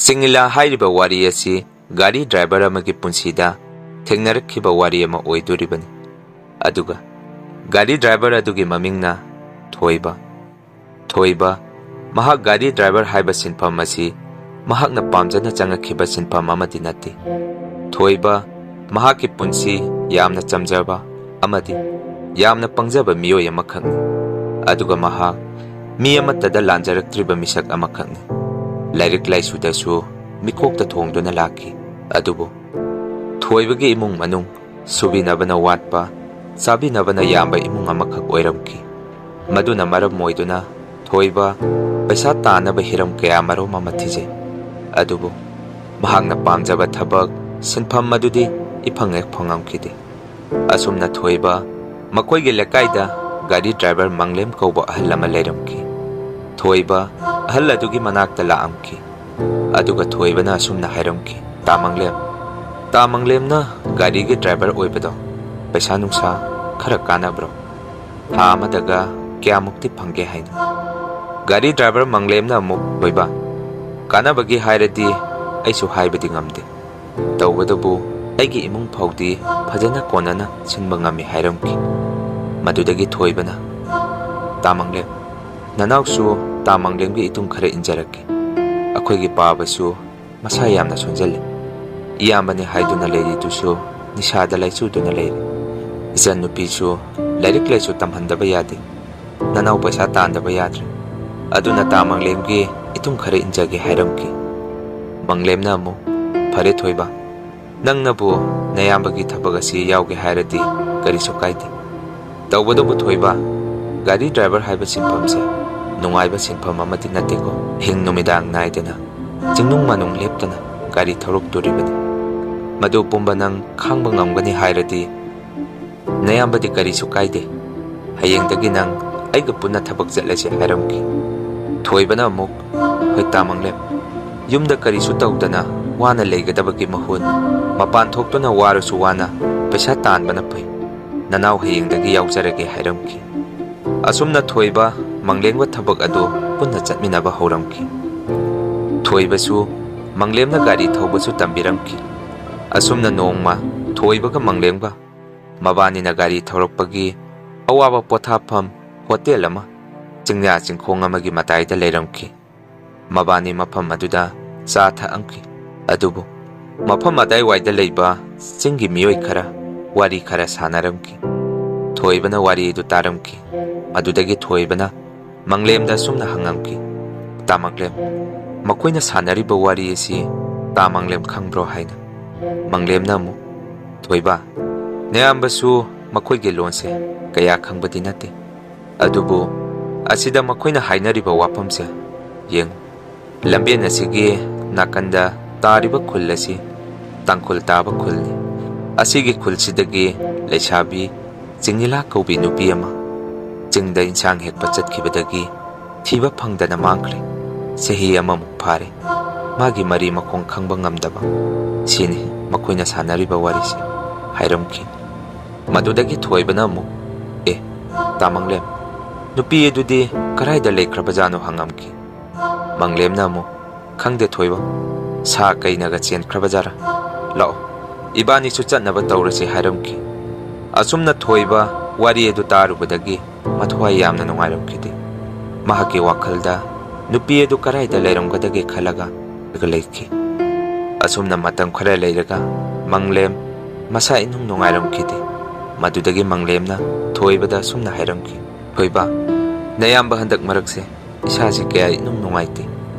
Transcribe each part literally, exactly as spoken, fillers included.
ꯆꯤꯡꯏꯂꯥ ꯍꯥꯏꯔꯤꯕ ꯋꯥꯔꯤ ꯑꯁꯤ ꯒꯥꯔꯤ ꯗ꯭ꯔꯥꯏꯚꯔ ꯑꯃꯒꯤ ꯄꯨꯟꯁꯤꯗ ꯊꯦꯡꯅꯔꯛꯈꯤꯕ ꯋꯥꯔꯤ ꯑꯃ ꯑꯣꯏꯗꯣꯔꯤꯕꯅꯤ꯫ ꯑꯗꯨꯒ ꯒꯥꯔꯤ ꯗ꯭ꯔꯥꯏꯚꯔ ꯑꯗꯨꯒꯤ ꯃꯃꯤꯡꯅ ꯊꯣꯏꯕ꯫ ꯊꯣꯏꯕ, ꯃꯍꯥꯛ ꯒꯥꯔꯤ ꯗ꯭ꯔꯥꯏꯚꯔ ꯍꯥꯏꯕ ꯁꯤꯟꯐꯝ ꯑꯁꯤ ꯃꯍꯥꯛꯅ ꯄꯥꯝꯖꯅ ꯆꯪꯉꯛꯈꯤꯕ ꯁꯤꯟꯐꯝ ꯑꯃꯗꯤ ꯅꯠꯇꯦ꯫ ꯊꯣꯏꯕ, ꯃꯍꯥꯛꯀꯤ ꯄꯨꯟꯁꯤ ꯌꯥꯝꯅ ꯆꯝꯖꯕ ꯑꯃꯗꯤ ꯌꯥꯝꯅ ꯄꯪꯖꯕ ꯃꯤꯑꯣꯏ ꯑꯃꯈꯛꯅꯤ꯫ ꯑꯗꯨꯒ ꯃꯍꯥꯛ ꯃꯤ ꯑꯃꯠꯇꯗ ꯂꯥꯟꯖꯔꯛꯇ꯭ꯔꯤꯕ ꯃꯤꯁꯛ ꯑꯃꯈꯛꯅꯤ꯫ ꯂꯥꯏꯔꯤꯛ ꯂꯥꯏꯁꯨꯗꯁꯨ ꯃꯤꯀꯣꯛꯇ ꯊꯣꯡꯗꯨꯅ ꯂꯥꯛꯈꯤ꯫ ꯑꯗꯨꯕꯨ ꯊꯣꯏꯕꯒꯤ ꯏꯃꯨꯡ ꯃꯅꯨꯡ ꯁꯨꯕꯤꯅꯕꯅ ꯋꯥꯠꯄ, ꯆꯥꯕꯤꯅꯕꯅ ꯌꯥꯝꯕ ꯏꯃꯨꯡ ꯑꯃꯈꯛ ꯑꯣꯏꯔꯝꯈꯤ꯫ ꯃꯗꯨꯅ ꯃꯔꯝ ꯑꯣꯏꯗꯨꯅ ꯊꯣꯏꯕ ꯄꯩꯁꯥ ꯇꯥꯟꯅꯕ ꯍꯤꯔꯝ ꯀꯌꯥ ꯃꯔꯨꯝ ꯑꯃ ꯊꯤꯖꯩ꯫ ꯑꯗꯨꯕꯨ ꯃꯍꯥꯛꯅ ꯄꯥꯝꯖꯕ ꯊꯕꯛ, ꯁꯤꯟꯐꯝ ꯑꯗꯨꯗꯤ ꯏꯐꯪ ꯍꯦꯛ ꯐꯪꯉꯝꯈꯤꯗꯦ꯫ ꯑꯁꯨꯝꯅ ꯊꯣꯏꯕ ꯃꯈꯣꯏꯒꯤ ꯂꯩꯀꯥꯏꯗ ꯒꯥꯔꯤ ꯗ꯭ꯔꯥꯏꯚꯔ ꯃꯪꯂꯦꯝ ꯀꯧꯕ ꯑꯍꯜ ꯑꯃ ꯂꯩꯔꯝꯈꯤ꯫ ꯊꯣꯏꯕ ꯑꯍꯜ ꯑꯗꯨꯒꯤ ꯃꯅꯥꯛꯇ ꯂꯥꯛꯑꯝꯈꯤ꯫ ꯑꯗꯨꯒ ꯊꯣꯏꯕꯅ ꯑꯁꯨꯝꯅ ꯍꯥꯏꯔꯝꯈꯤ, "ꯇꯥ ꯃꯪꯂꯦꯝ, ꯇꯥ ꯃꯪꯂꯦꯝꯅ ꯒꯥꯔꯤꯒꯤ ꯗ꯭ꯔꯥꯏꯚꯔ ꯑꯣꯏꯕꯗꯣ ꯄꯩꯁꯥ ꯅꯨꯡꯁꯥ ꯈꯔ ꯀꯥꯟꯅꯕ꯭ꯔꯣ? ꯊꯥ ꯑꯃꯗꯒ ꯀꯌꯥꯃꯨꯛꯇꯤ ꯐꯪꯒꯦ ꯍꯥꯏꯅꯣ?" ꯒꯥꯔꯤ ꯗ꯭ꯔꯥꯏꯚꯔ ꯃꯪꯂꯦꯝꯅ ꯑꯃꯨꯛ, "ꯊꯣꯏꯕ, ꯀꯥꯟꯅꯕꯒꯤ ꯍꯥꯏꯔꯗꯤ ꯑꯩꯁꯨ ꯍꯥꯏꯕꯗꯤ ꯉꯝꯗꯦ꯫ ꯇꯧꯕꯇꯕꯨ ꯑꯩꯒꯤ ꯏꯃꯨꯡ ꯐꯥꯎꯗꯤ ꯐꯖꯅ ꯀꯣꯟꯅꯅ ꯁꯤꯟꯕ ꯉꯝꯃꯤ" ꯍꯥꯏꯔꯝꯈꯤ꯫ ꯃꯗꯨꯗꯒꯤ ꯊꯣꯏꯕꯅ, "ꯇꯥ ꯃꯪꯂꯦꯝ, ꯅꯅꯥꯎꯁꯨ ꯇꯥ ꯃꯪꯂꯦꯝꯒꯤ ꯏꯇꯨꯡ ꯈꯔ ꯏꯟꯖꯔꯛꯀꯦ꯫ ꯑꯩꯈꯣꯏꯒꯤ ꯄꯥꯕꯁꯨ ꯃꯁꯥ ꯌꯥꯝꯅ ꯁꯣꯟꯖꯜꯂꯤ꯫ ꯏꯌꯥꯝꯕꯅꯤ ꯍꯥꯏꯗꯨꯅ ꯂꯩꯔꯤꯗꯨꯁꯨ ꯅꯤꯁꯥꯗ ꯂꯥꯏꯆꯨꯗꯨꯅ ꯂꯩꯔꯤ꯫ ꯏꯆꯟꯅꯨꯄꯤꯁꯨ ꯂꯥꯏꯔꯤꯛ ꯂꯥꯏꯁꯨ ꯇꯝꯍꯟꯗꯕ ꯌꯥꯗꯦ꯫ ꯅꯅꯥꯎ ꯄꯩꯁꯥ ꯇꯥꯟꯗꯕ ꯌꯥꯗ꯭ꯔꯦ꯫ ꯑꯗꯨꯅ ꯇꯥ ꯃꯪꯂꯦꯝꯒꯤ ꯏꯇꯨꯡ ꯈꯔ ꯏꯟꯖꯒꯦ" ꯍꯥꯏꯔꯝꯈꯤ꯫ ꯃꯪꯂꯦꯝꯅ ꯑꯃꯨꯛ, "ꯐꯔꯦ ꯊꯣꯏꯕ, ꯅꯪꯅꯕꯨ ꯅꯌꯥꯝꯕꯒꯤ ꯊꯕꯛ ꯑꯁꯤ ꯌꯥꯎꯒꯦ ꯍꯥꯏꯔꯗꯤ ꯀꯔꯤꯁꯨ ꯀꯥꯏꯗꯦ꯫ ꯇꯧꯕꯇꯕꯨ ꯊꯣꯏꯕ, ꯒꯥꯔꯤ ꯗ꯭ꯔꯥꯏꯚꯔ ꯍꯥꯏꯕ ꯁꯤꯟꯐꯝꯁꯦ ꯅꯨꯡꯉꯥꯏꯕ ꯁꯤꯟꯐꯝ ꯑꯃꯗꯤ ꯅꯠꯇꯦꯀꯣ꯫ ꯑꯍꯤꯡ ꯅꯨꯃꯤꯗꯥꯡ ꯅꯥꯏꯗꯅ ꯆꯤꯡꯅꯨꯡ ꯃꯥꯅꯨꯡ ꯂꯦꯞꯇꯅ ꯒꯥꯔꯤ ꯊꯧꯔꯛꯇꯣꯔꯤꯕꯅꯤ꯫ ꯃꯗꯨ ꯄꯨꯝꯕ ꯅꯪ ꯈꯥꯡꯕ ꯉꯝꯒꯅꯤ ꯍꯥꯏꯔꯗꯤ ꯅꯌꯥꯝꯕꯗꯤ ꯀꯔꯤꯁꯨ ꯀꯥꯏꯗꯦ꯫ ꯍꯌꯦꯡꯗꯒꯤ ꯅꯪ ꯑꯩꯒ ꯄꯨꯟꯅ ꯊꯕꯛ ꯆꯠꯂꯁꯦ" ꯍꯥꯏꯔꯝꯈꯤ꯫ ꯊꯣꯏꯕꯅ ꯑꯃꯨꯛ, "ꯍꯣꯏ ꯇꯥ ꯃꯪꯂꯦꯝ, ꯌꯨꯝꯗ ꯀꯔꯤꯁꯨ ꯇꯧꯗꯅ ꯋꯥꯅ ꯂꯩꯒꯗꯕꯒꯤ ꯃꯍꯨꯠ ꯃꯄꯥꯟ ꯊꯣꯛꯇꯨꯅ ꯋꯥꯔꯁꯨ ꯋꯥꯅ ꯄꯩꯁꯥ ꯇꯥꯟꯕꯅ ꯐꯩ꯫ ꯅꯅꯥꯎ ꯍꯌꯦꯡꯗꯒꯤ ꯌꯥꯎꯖꯔꯒꯦ" ꯍꯥꯏꯔꯝꯈꯤ꯫ ꯑꯁꯨꯝꯅ ꯊꯣꯏꯕ ꯃꯪꯂꯦꯝꯒ ꯊꯕꯛ ꯑꯗꯨ ꯄꯨꯟꯅ ꯆꯠꯃꯤꯟꯅꯕ ꯍꯧꯔꯝꯈꯤ꯫ ꯊꯣꯏꯕꯁꯨ ꯃꯪꯂꯦꯝꯅ ꯒꯥꯔꯤ ꯊꯧꯕꯁꯨ ꯇꯝꯕꯤꯔꯝꯈꯤ꯫ ꯑꯁꯨꯝꯅ ꯅꯣꯡꯃ ꯊꯣꯏꯕꯒ ꯃꯪꯂꯦꯝꯒ ꯃꯕꯥꯅꯤꯅ ꯒꯥꯔꯤ ꯊꯧꯔꯛꯄꯒꯤ ꯑꯋꯥꯕ ꯄꯣꯊꯥꯐꯝ ꯍꯣꯇꯦꯜ ꯑꯃ ꯆꯤꯡꯌꯥ ꯆꯤꯡꯈꯣꯡ ꯑꯃꯒꯤ ꯃꯇꯥꯏꯗ ꯂꯩꯔꯝꯈꯤ꯫ ꯃꯕꯥꯅꯤ ꯃꯐꯝ ꯑꯗꯨꯗ ꯆꯥ ꯊꯛꯑꯝꯈꯤ꯫ ꯑꯗꯨꯕꯨ ꯃꯐꯝ ꯑꯗꯥꯏꯋꯥꯏꯗ ꯂꯩꯕ ꯆꯤꯡꯒꯤ ꯃꯤꯑꯣꯏ ꯈꯔ ꯋꯥꯔꯤ ꯈꯔ ꯁꯥꯟꯅꯔꯝꯈꯤ꯫ ꯊꯣꯏꯕꯅ ꯋꯥꯔꯤ ꯑꯗꯨ ꯇꯥꯔꯝꯈꯤ꯫ ꯑꯗꯨꯗꯒꯤ ꯊꯣꯏꯕꯅ ꯃꯪꯂꯦꯝꯗ ꯑꯁꯨꯝꯅ ꯍꯪꯉꯝꯈꯤ, "ꯇꯥ ꯃꯪꯂꯦꯝ, ꯃꯈꯣꯏꯅ ꯁꯥꯟꯅꯔꯤꯕ ꯋꯥꯔꯤ ꯑꯁꯤ ꯇꯥ ꯃꯪꯂꯦꯝ ꯈꯪꯕ꯭ꯔꯣ?" ꯍꯥꯏꯅ꯫ ꯃꯪꯂꯦꯝꯅ ꯑꯃꯨꯛ, "ꯊꯣꯏꯕ, ꯅꯌꯥꯝꯕꯁꯨ ꯃꯈꯣꯏꯒꯤ ꯂꯣꯟꯁꯦ ꯀꯌꯥ ꯈꯪꯕꯗꯤ ꯅꯠꯇꯦ꯫ ꯑꯗꯨꯕꯨ ꯑꯁꯤꯗ ꯃꯈꯣꯏꯅ ꯍꯥꯏꯅꯔꯤꯕ ꯋꯥꯐꯝꯁꯦ ꯌꯦꯡꯉꯨ꯫ ꯂꯝꯕꯦꯟ ꯑꯁꯤꯒꯤ ꯅꯥꯀꯟꯗ ꯇꯥꯔꯤꯕ ꯈꯨꯜ ꯑꯁꯤ ꯇꯥꯡꯈꯨꯜ ꯇꯥꯕ ꯈꯨꯜꯅꯤ꯫ ꯑꯁꯤꯒꯤ ꯈꯨꯜꯁꯤꯗꯒꯤ ꯂꯩꯁꯥꯕꯤ ꯆꯤꯡꯏꯂꯥ ꯀꯧꯕꯤ ꯅꯨꯄꯤ ꯑꯃ ꯆꯤꯡꯗ ꯏꯟꯁꯥꯡ ꯍꯦꯛꯄ ꯆꯠꯈꯤꯕꯗꯒꯤ ꯊꯤꯕ ꯐꯪꯗꯅ ꯃꯥꯡꯈ꯭ꯔꯦ꯫ ꯆꯍꯤ ꯑꯃꯃꯨꯛ ꯐꯥꯔꯦ꯫ ꯃꯥꯒꯤ ꯃꯔꯤ ꯃꯈꯣꯡ ꯈꯪꯕ ꯉꯝꯗꯕ꯫ ꯁꯤꯅꯤ ꯃꯈꯣꯏꯅ ꯁꯥꯟꯅꯔꯤꯕ ꯋꯥꯔꯤꯁꯦ" ꯍꯥꯏꯔꯝꯈꯤ꯫ ꯃꯗꯨꯗꯒꯤ ꯊꯣꯏꯕꯅ ꯑꯃꯨꯛ, "ꯑꯦ, ꯇꯥ ꯃꯪꯂꯦꯝ, ꯅꯨꯄꯤ ꯑꯗꯨꯗꯤ ꯀꯔꯥꯏꯗ ꯂꯩꯈ꯭ꯔꯕꯖꯥꯠꯅꯣ?" ꯍꯪꯉꯝꯈꯤ꯫ ꯃꯪꯂꯦꯝꯅ ꯑꯃꯨꯛ, "ꯈꯪꯗꯦ ꯊꯣꯏꯕ, ꯁꯥ ꯀꯩꯅꯒ ꯆꯦꯟꯈ꯭ꯔꯕꯖꯥꯔꯥ? ꯂꯥꯛꯑꯣ, ꯏꯕꯥꯅꯤꯁꯨ ꯆꯠꯅꯕ ꯇꯧꯔꯁꯤ" ꯍꯥꯏꯔꯝꯈꯤ꯫ ꯑꯁꯨꯝꯅ ꯊꯣꯏꯕ ꯋꯥꯔꯤ ꯑꯗꯨ ꯇꯥꯔꯨꯕꯗꯒꯤ ꯃꯊ꯭ꯋꯥꯏ ꯌꯥꯝꯅ ꯅꯨꯡꯉꯥꯏꯔꯝꯈꯤꯗꯦ꯫ ꯃꯍꯥꯛꯀꯤ ꯋꯥꯈꯜꯗ ꯅꯨꯄꯤ ꯑꯗꯨ ꯀꯗꯥꯏꯗ ꯂꯩꯔꯝꯒꯗꯒꯦ ꯈꯜꯂꯒ ꯂꯩꯈꯤ꯫ ꯑꯁꯨꯝꯅ ꯃꯇꯝ ꯈꯔ ꯂꯩꯔꯒ ꯃꯪꯂꯦꯝ ꯃꯁꯥ ꯏꯅꯨꯡ ꯅꯨꯡꯉꯥꯏꯔꯝꯈꯤꯗꯦ꯫ ꯃꯗꯨꯗꯒꯤ ꯃꯪꯂꯦꯝꯅ ꯊꯣꯏꯕꯗ ꯑꯁꯨꯝꯅ ꯍꯥꯏꯔꯝꯈꯤ, "ꯊꯣꯏꯕ, ꯅꯌꯥꯝꯕ ꯍꯟꯗꯛ ꯃꯔꯛꯁꯦ ꯏꯁꯥꯁꯦ ꯀꯌꯥ ꯏꯅꯨꯡ ꯅꯨꯡꯉꯥꯏꯇꯦ꯫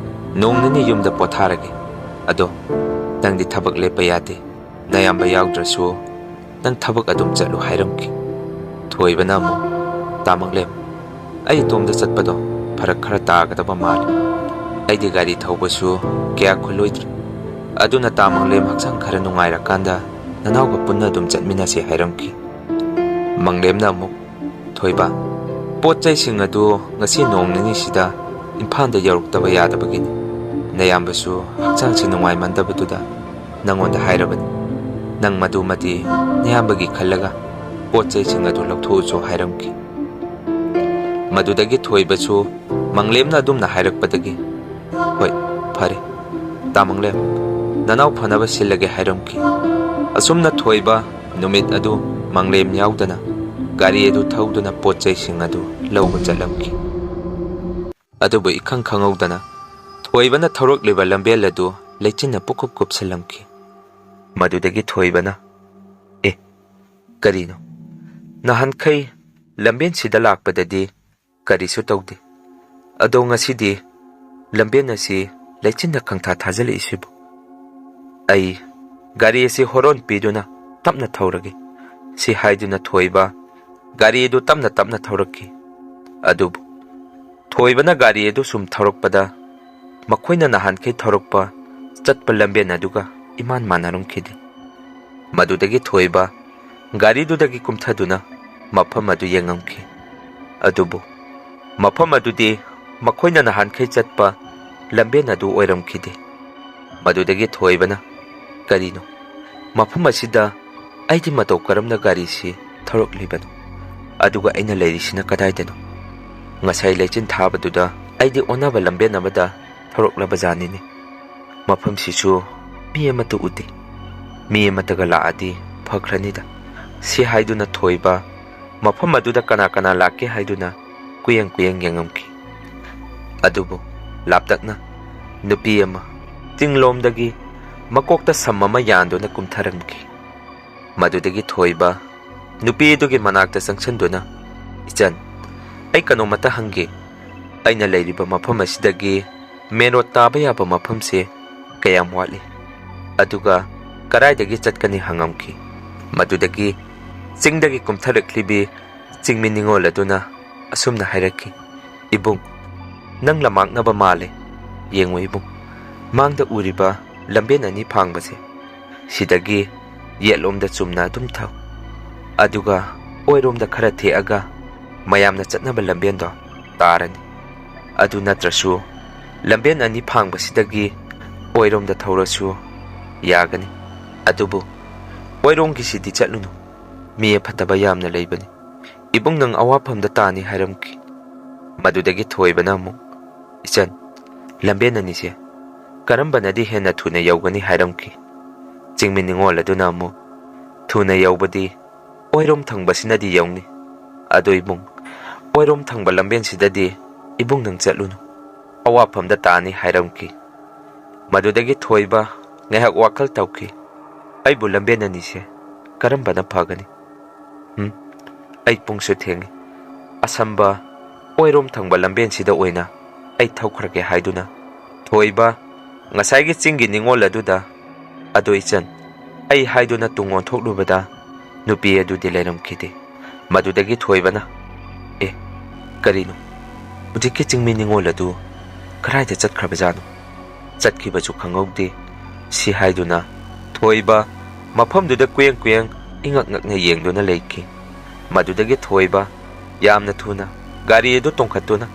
ꯅꯣꯡ ꯅꯤꯅꯤ ꯌꯨꯝꯗ ꯄꯣꯊꯥꯔꯒꯦ꯫ ꯑꯗꯣ ꯅꯪꯗꯤ ꯊꯕꯛ ꯂꯦꯞꯄ ꯌꯥꯗꯦ꯫ ꯅꯌꯥꯝꯕ ꯌꯥꯎꯗ꯭ꯔꯁꯨ ꯅꯪ ꯊꯕꯛ ꯑꯗꯨꯝ ꯆꯠꯂꯨ" ꯍꯥꯏꯔꯝꯈꯤ꯫ ꯊꯣꯏꯕꯅ ꯑꯃꯨꯛ, "ꯇꯥ ꯃꯪꯂꯦꯝ, ꯑꯩ ꯏꯇꯣꯝꯗ ꯆꯠꯄꯗꯣ ꯐꯔꯛ ꯈꯔ ꯇꯥꯒꯗꯕ ꯃꯥꯜꯂꯤ꯫ ꯑꯩꯗꯤ ꯒꯥꯔꯤ ꯊꯧꯕꯁꯨ ꯀꯌꯥ ꯈꯨꯂꯣꯏꯗ꯭ꯔꯤ꯫ ꯑꯗꯨꯅ ꯇꯥ ꯃꯪꯂꯦꯝ ꯍꯛꯆꯥꯡ ꯈꯔ ꯅꯨꯡꯉꯥꯏꯔꯀꯥꯟꯗ ꯅꯅꯥꯎꯒ ꯄꯨꯟꯅ ꯑꯗꯨꯝ ꯆꯠꯃꯤꯟꯅꯁꯤ" ꯍꯥꯏꯔꯝꯈꯤ꯫ ꯃꯪꯂꯦꯝꯅ ꯑꯃꯨꯛ, "ꯊꯣꯏꯕ, ꯄꯣꯠ ꯆꯩꯁꯤꯡ ꯑꯗꯨ ꯉꯁꯤ ꯅꯣꯡ ꯅꯤꯅꯤꯁꯤꯗ ꯏꯝꯐꯥꯜꯗ ꯌꯧꯔꯛꯇꯕ ꯌꯥꯗꯕꯒꯤꯅꯤ꯫ ꯅꯌꯥꯝꯕꯁꯨ ꯍꯛꯆꯥꯡꯁꯤ ꯅꯨꯡꯉꯥꯏꯃꯟꯗꯕꯗꯨꯗ ꯅꯪꯉꯣꯟꯗ ꯍꯥꯏꯔꯕꯅꯤ꯫ ꯅꯪ ꯃꯗꯨꯃꯗꯤ ꯅꯌꯥꯝꯕꯒꯤ ꯈꯜꯂꯒ ꯄꯣꯠ ꯆꯩꯁꯤꯡ ꯑꯗꯨ ꯂꯧꯊꯣꯛꯎꯆꯣ" ꯍꯥꯏꯔꯝꯈꯤ꯫ ꯃꯗꯨꯗꯒꯤ ꯊꯣꯏꯕꯁꯨ ꯃꯪꯂꯦꯝꯅ ꯑꯗꯨꯝꯅ ꯍꯥꯏꯔꯛꯄꯗꯒꯤ, "ꯍꯣꯏ, ꯐꯔꯦ, "ꯇꯥ ꯃꯪꯂꯦꯝ, ꯅꯅꯥꯎ ꯐꯅꯕ ꯁꯤꯜꯂꯒꯦ" ꯍꯥꯏꯔꯝꯈꯤ꯫ ꯑꯁꯨꯝꯅ ꯊꯣꯏꯕ ꯅꯨꯃꯤꯠ ꯑꯗꯨ ꯃꯪꯂꯦꯝ ꯌꯥꯎꯗꯅ ꯒꯥꯔꯤ ꯑꯗꯨ ꯊꯧꯗꯨꯅ ꯄꯣꯠ ꯆꯩꯁꯤꯡ ꯑꯗꯨ ꯂꯧꯕ ꯆꯠꯂꯝꯈꯤ꯫ ꯑꯗꯨꯕꯨ ꯏꯈꯪ ꯈꯪꯍꯧꯗꯅ ꯊꯣꯏꯕꯅ ꯊꯧꯔꯛꯂꯤꯕ ꯂꯝꯕꯦꯜ ꯑꯗꯨ ꯂꯩꯆꯤꯟꯅ ꯄꯨꯀꯨꯞ ꯀꯨꯞꯁꯤꯜꯂꯝꯈꯤ꯫ ꯃꯗꯨꯗꯒꯤ ꯊꯣꯏꯕꯅ, "ꯑꯦ, ꯀꯔꯤꯅꯣ? ꯅꯍꯥꯟꯈꯩ ꯂꯝꯕꯦꯟꯁꯤꯗ ꯂꯥꯛꯄꯗꯗꯤ ꯀꯔꯤꯁꯨ ꯇꯧꯗꯦ꯫ ꯑꯗꯣ ꯉꯁꯤꯗꯤ ꯂꯝꯕꯦꯟ ꯑꯁꯤ ꯂꯩꯆꯤꯟꯅ ꯈꯪꯊꯥ ꯊꯥꯖꯤꯜꯂꯛꯏꯁꯤꯕꯨ? ꯑꯩ ꯒꯥꯔꯤ ꯑꯁꯤ ꯍꯣꯔꯣꯟ ꯄꯤꯗꯨꯅ ꯇꯞꯅ ꯊꯧꯔꯒꯦ" ꯁꯤ ꯍꯥꯏꯗꯨꯅ ꯊꯣꯏꯕ ꯒꯥꯔꯤ ꯑꯗꯨ ꯇꯞꯅ ꯇꯞꯅ ꯊꯧꯔꯛꯈꯤ꯫ ꯑꯗꯨꯕꯨ ꯊꯣꯏꯕꯅ ꯒꯥꯔꯤ ꯑꯗꯨ ꯁꯨꯝ ꯊꯧꯔꯛꯄꯗ ꯃꯈꯣꯏꯅ ꯅꯍꯥꯟꯈꯩ ꯊꯧꯔꯛꯄ ꯆꯠꯄ ꯂꯝꯕꯦꯟ ꯑꯗꯨꯒ ꯏꯃꯥꯟ ꯃꯥꯟꯅꯔꯝꯈꯤꯗꯦ꯫ ꯃꯗꯨꯗꯒꯤ ꯊꯣꯏꯕ ꯒꯥꯔꯤꯗꯨꯗꯒꯤ ꯀꯨꯝꯊꯗꯨꯅ ꯃꯐꯝ ꯑꯗꯨ ꯌꯦꯡꯉꯝꯈꯤ꯫ ꯑꯗꯨꯕꯨ ꯃꯐꯝ ꯑꯗꯨꯗꯤ ꯃꯈꯣꯏꯅ ꯅꯍꯥꯟꯈꯩ ꯆꯠꯄ ꯂꯝꯕꯦꯟ ꯑꯗꯨ ꯑꯣꯏꯔꯝꯈꯤꯗꯦ꯫ ꯃꯗꯨꯗꯒꯤ ꯊꯣꯏꯕꯅ, "ꯀꯔꯤꯅꯣ? ꯃꯐꯝ ꯑꯁꯤꯗ ꯑꯩꯗꯤ ꯃꯇꯧ ꯀꯔꯝꯅ ꯒꯥꯔꯤꯁꯤ ꯊꯧꯔꯛꯂꯤꯕꯅꯣ? ꯑꯗꯨꯒ ꯑꯩꯅ ꯂꯩꯔꯤꯁꯤꯅ ꯀꯗꯥꯏꯗꯅꯣ? ꯉꯁꯥꯏ ꯂꯩꯆꯤꯟ ꯊꯥꯕꯗꯨꯗ ꯑꯩꯗꯤ ꯑꯣꯟꯅꯕ ꯂꯝꯕꯦꯟ ꯑꯃꯗ ꯊꯧꯔꯛꯂꯕ ꯖꯥꯠꯅꯤꯅꯦ꯫ ꯃꯐꯝꯁꯤꯁꯨ ꯃꯤ ꯑꯃꯠꯇ ꯎꯗꯦ꯫ ꯃꯤ ꯑꯃꯠꯇꯒ ꯂꯥꯛꯑꯗꯤ ꯐꯈ꯭ꯔꯅꯤꯗ" ꯁꯤ ꯍꯥꯏꯗꯨꯅ ꯊꯣꯏꯕ ꯃꯐꯝ ꯑꯗꯨꯗ ꯀꯅꯥ ꯀꯅꯥ ꯂꯥꯛꯀꯦ ꯍꯥꯏꯗꯨꯅ ꯀꯨꯌꯦꯡ ꯀꯨꯌꯦꯡ ꯌꯦꯡꯉꯝꯈꯤ꯫ ꯑꯗꯨꯕꯨ ꯂꯥꯞꯇꯛꯅ ꯅꯨꯄꯤ ꯑꯃ ꯆꯤꯡꯂꯣꯝꯗꯒꯤ ꯃꯀꯣꯛꯇ ꯁꯝ ꯑꯃ ꯌꯥꯟꯗꯨꯅ ꯀꯨꯝꯊꯔꯝꯈꯤ꯫ ꯃꯗꯨꯗꯒꯤ ꯊꯣꯏꯕ ꯅꯨꯄꯤ ꯑꯗꯨꯒꯤ ꯃꯅꯥꯛꯇ ꯆꯪꯁꯤꯟꯗꯨꯅ, "ꯏꯆꯟ, ꯑꯩ ꯀꯩꯅꯣꯝꯃꯇ ꯍꯪꯒꯦ꯫ ꯑꯩꯅ ꯂꯩꯔꯤꯕ ꯃꯐꯝ ꯑꯁꯤꯗꯒꯤ ꯃꯦꯟ ꯔꯣꯗ ꯇꯥꯕ ꯌꯥꯕ ꯃꯐꯝꯁꯦ ꯀꯌꯥꯝ ꯋꯥꯠꯂꯤ? ꯑꯗꯨꯒ ꯀꯗꯥꯏꯗꯒꯤ ꯆꯠꯀꯅꯤ?" ꯍꯪꯉꯝꯈꯤ꯫ ꯃꯗꯨꯗꯒꯤ ꯆꯤꯡꯗꯒꯤ ꯀꯨꯝꯊꯔꯛꯂꯤꯕꯤ ꯆꯤꯡꯃꯤ ꯅꯤꯉꯣꯜ ꯑꯗꯨꯅ ꯑꯁꯨꯝꯅ ꯍꯥꯏꯔꯛꯈꯤ, "ꯏꯕꯨꯡ, ꯅꯪ ꯂꯝꯃꯥꯡꯅꯕ ꯃꯥꯜꯂꯦ꯫ ꯌꯦꯡꯉꯨ ꯏꯕꯨꯡ, ꯃꯥꯡꯗ ꯎꯔꯤꯕ ꯂꯝꯕꯦꯟ ꯑꯅꯤ ꯐꯥꯡꯕꯁꯦ, ꯁꯤꯗꯒꯤ ꯌꯦꯠꯂꯣꯝꯗ ꯆꯨꯝꯅ ꯑꯗꯨꯝ ꯊꯧ꯫ ꯑꯗꯨꯒ ꯑꯣꯏꯔꯣꯝꯗ ꯈꯔ ꯊꯦꯛꯑꯒ ꯃꯌꯥꯝꯅ ꯆꯠꯅꯕ ꯂꯝꯕꯦꯟꯗꯣ ꯇꯥꯔꯅꯤ꯫ ꯑꯗꯨ ꯅꯠꯇ꯭ꯔꯁꯨ ꯂꯝꯕꯦꯟ ꯑꯅꯤ ꯐꯥꯡꯕꯁꯤꯗꯒꯤ ꯑꯣꯏꯔꯣꯝꯗ ꯊꯧꯔꯁꯨ ꯌꯥꯒꯅꯤ꯫ ꯑꯗꯨꯕꯨ ꯑꯣꯏꯔꯣꯝꯒꯤꯁꯤꯗꯤ ꯆꯠꯂꯨꯅꯨ꯫ ꯃꯤ ꯑꯐꯠꯇꯕ ꯌꯥꯝꯅ ꯂꯩꯕꯅꯤ꯫ ꯏꯕꯨꯡ, ꯅꯪ ꯑꯋꯥꯐꯝꯗ ꯇꯥꯅꯤ" ꯍꯥꯏꯔꯝꯈꯤ꯫ ꯃꯗꯨꯗꯒꯤ ꯊꯣꯏꯕꯅ ꯑꯃꯨꯛ, "ꯏꯆꯟ, ꯂꯝꯕꯦꯟ ꯑꯅꯤꯁꯦ ꯀꯔꯝꯕꯅꯗꯤ ꯍꯦꯟꯅ ꯊꯨꯅ ꯌꯧꯒꯅꯤ ꯍꯥꯏꯔꯝꯈꯤ꯫ ꯆꯤꯡꯃꯤ ꯅꯤꯉꯣꯜ ꯑꯗꯨꯅ ꯑꯃꯨꯛ, "ꯊꯨꯅ ꯌꯧꯕꯗꯤ ꯑꯣꯏꯔꯣꯝ ꯊꯪꯕꯁꯤꯅꯗꯤ ꯌꯧꯅꯤ꯫ ꯑꯗꯣ ꯏꯕꯨꯡ, ꯑꯣꯏꯔꯣꯝ ꯊꯪꯕ ꯂꯝꯕꯦꯟꯁꯤꯗꯗꯤ ꯏꯕꯨꯡ ꯅꯪ ꯆꯠꯂꯨꯅꯨ, ꯑꯋꯥꯐꯝꯗ ꯇꯥꯅꯤ" ꯍꯥꯏꯔꯝꯈꯤ꯫ ꯃꯗꯨꯗꯒꯤ ꯊꯣꯏꯕ ꯉꯥꯏꯍꯥꯛ ꯋꯥꯈꯜ ꯇꯧꯈꯤ꯫ "ꯑꯩꯕꯨ ꯂꯝꯕꯦꯟ ꯑꯅꯤꯁꯦ ꯀꯔꯝꯕꯅ ꯐꯒꯅꯤ? ꯎꯝ, ꯑꯩ ꯄꯨꯡꯁꯨ ꯊꯦꯡꯉꯤ꯫ ꯑꯁꯝꯕ ꯑꯣꯏꯔꯣꯝ ꯊꯪꯕ ꯂꯝꯕꯦꯟꯁꯤꯗ ꯑꯣꯏꯅ ꯑꯩ ꯊꯧꯈ꯭ꯔꯒꯦ" ꯍꯥꯏꯗꯨꯅ ꯊꯣꯏꯕ ꯉꯁꯥꯏꯒꯤ ꯆꯤꯡꯒꯤ ꯅꯤꯉꯣꯜ ꯑꯗꯨꯗ, "ꯑꯗꯣ ꯏꯆꯟ, ꯑꯩ" ꯍꯥꯏꯗꯨꯅ ꯇꯨꯡ ꯑꯣꯟꯊꯣꯛꯂꯨꯕꯗ ꯅꯨꯄꯤ ꯑꯗꯨꯗꯤ ꯂꯩꯔꯝꯈꯤꯗꯦ꯫ ꯃꯗꯨꯗꯒꯤ ꯊꯣꯏꯕꯅ, "ꯑꯦ, ꯀꯔꯤꯅꯣ? ꯍꯧꯖꯤꯛꯀꯤ ꯆꯤꯡꯃꯤ ꯅꯤꯉꯣꯜ ꯑꯗꯨ ꯀꯗꯥꯏꯗ ꯆꯠꯈ꯭ꯔꯕꯖꯥꯠꯅꯣ? ꯆꯠꯈꯤꯕꯁꯨ ꯈꯪꯍꯧꯗꯦ" ꯁꯤ ꯍꯥꯏꯗꯨꯅ ꯊꯣꯏꯕ ꯃꯐꯝꯗꯨꯗ ꯀꯨꯌꯦꯡ ꯀꯨꯌꯦꯡ ꯏꯉꯛ ꯉꯛꯅ ꯌꯦꯡꯗꯨꯅ ꯂꯩꯈꯤ꯫ ꯃꯗꯨꯗꯒꯤ ꯊꯣꯏꯕ ꯌꯥꯝꯅ ꯊꯨꯅ ꯒꯥꯔꯤ ꯑꯗꯨ ꯇꯣꯡꯈꯠꯇꯨꯅ